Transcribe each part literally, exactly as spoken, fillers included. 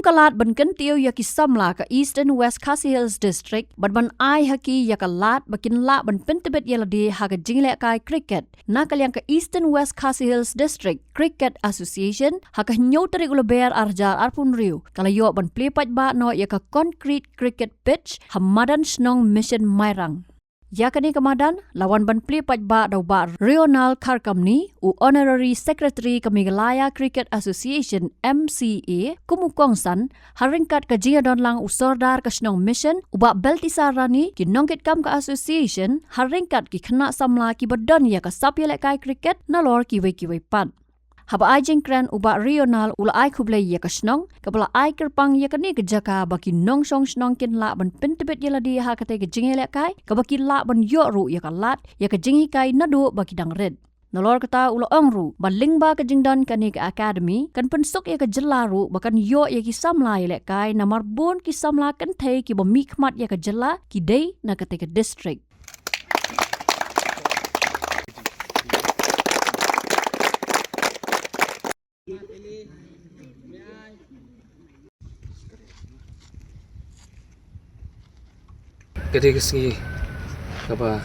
ka lad ban kyntiew ïa ki samla ka Eastern West Khasi Hills District bad ban ai ha ki ïa ka lad ba kin lah ban pyntbit ïa lade ha ka jingïalehkai cricket na ka liang ka Eastern West Khasi Hills District Cricket Association. Ha ka hynñiew tarik u Lber ar hajar arphew hynriew ka la ïoh ban plie paidbah noh ïa ka concrete cricket pitch ha madan shnong Mission Mairang. Ïa kane ka madan la wan ban plie paidbah da u Bah Rional Kharkamni, u Honorary Secretary ka Meghalaya Cricket Association, M C A, kum u kongsan, ha ryngkat ka jingïadon lang u Sordar ka shnong Mission, u Bah Beltisar Rani, ki nongkitkam ka association, ha ryngkat ki khynnah samla kiba don ïa ka sap ïalehkai cricket nalor kiwei kiwei pat. Haba ai jingkren, u Bah Rional u la ai khublei ïa ka shnong kaba la ai kyrpang ïa kane ka jaka ba ki nongshong shnong kin lah ban pyntbit ïa lade ha katei ka jingïalehkai, kaba ki lah ban ïoh ruh ïa ka lad ïa ka jinghikai naduh ba ki dang rit. Nalor kata u la ong ruh ba lyngba ka jingdon kane ka academy kan pynsuk ïa ka jylla ruh ba kan ïoh ïa ki samla ïalehkai, namar bun ki samla kynthei kiba mihkhmat ïa ka jylla ki dei na katei ka district. Ka dei ka sngi kaba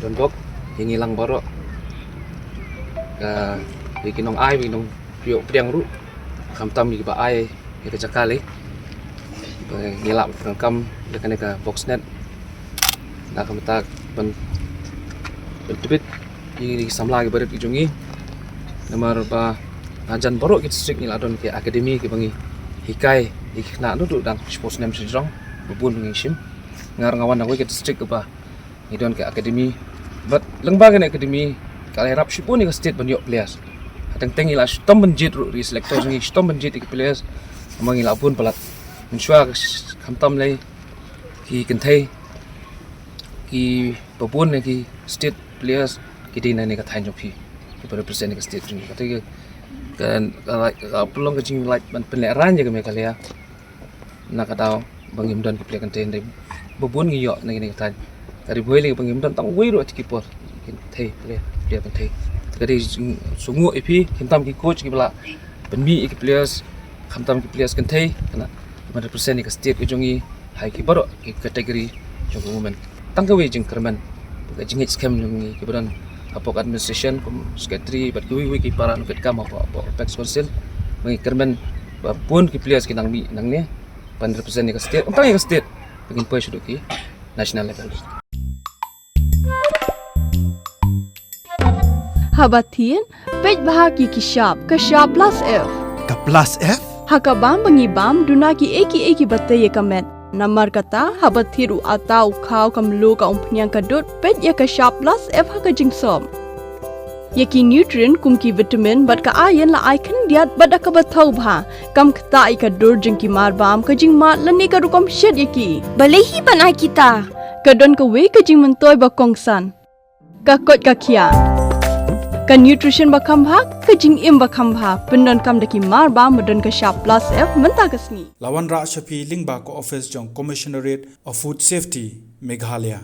donbok ïa ngi lang baroh, ka, ïa ki nongai, ïa ki nongpynïoh pdiang ruh, khamtam ïa kiba ai ïa ka jaka lei ba ngi lah ban pyndonkam ïa kane ka box net na ka bynta ban, ban tbit ïa ki samla kiba rit ki jong ngi. Namar ba hajan baroh ki district ngi la don ki academy kiba ngi hikai ïa ki khynnah naduh dang shiphew snem sha jrong, ba bun ngi shim. Nga ruh nga wan na kawei ka district kaba ngi don ka academy. Bad lyngba kane academy ka la ïarap shibun ïa ka state ban ïoh players. Teng teng ngi la shitom ban jied ruh, ri selector jong ngi shitom ban jied ïa ki players. Namar ngi la bun palat. Mynshuwa ka sh-, khamtam lei ki kynthei kiba bun na ki state players ki dei na kane ka thaiñ jong phi, kiba represent ïa ka state jong ngi. Kata ka, ka, ka, ka pynlong ka jinglait ban pynlehraiñ ïa ka Meghalaya. Na ka daw ba ngim don ki player kynthei, hynrei ba bun ngi ïoh na kine ki thaiñ. Ka dei ba hoi lei ba ngim don tang uwei ruh ha ki por kynthei, player, player kynthei. Ka dei sngewnguh ïa phi, khamtam ki coach kiba la pynmih ïa ki players, khamtam ki players kynthei, kane ban represent ïa ka state ka jong ngi ha ki baroh ki category jong ka women. Tang kawei jingkyrmen, ka jingngeit skhem jong ngi kiba don hapoh administration kum secretary bad kiwei kiwei ki para nongkitkam hapoh, hapoh Apex Council. Ba ngi kyrmen ba bun ki players ki nang mih nangne ban represent ïa ka state, ym tang ïa ka state, ba kin poi shaduh ki national level. Haba thied, peit bha ki ki shap, ka shap plus F. Ka plus F? Ha ka bam ba ngi bam, duna ki ei ki ei kiba tei ïa ka met. Namar kata, haba thied u atta, u khaw, ka mluh, ka umphniang, ka dud, peit ïa ka shap plus F ha ka jingsop. Ïa ki nutrient kum ki vitamin bad ka iron la ai khyndiat bad da kaba thaw bha. Kam ktah ïa ka dur jong ki marbam, ka jingmad lane ka rukom shet ïa ki. Balei hi ban ai kita? Ka don kawei ka jingmyntoi ba kongsan. Ka koit ka khiah. Ka nutrition ba kham bha, ka jingim ba kham bha. Pyndonkam da ki marbam ba don ka shap plus F mynta ka sngi. La wanrah sha phi lyngba ka office jong Commissionerate of Food Safety, Meghalaya.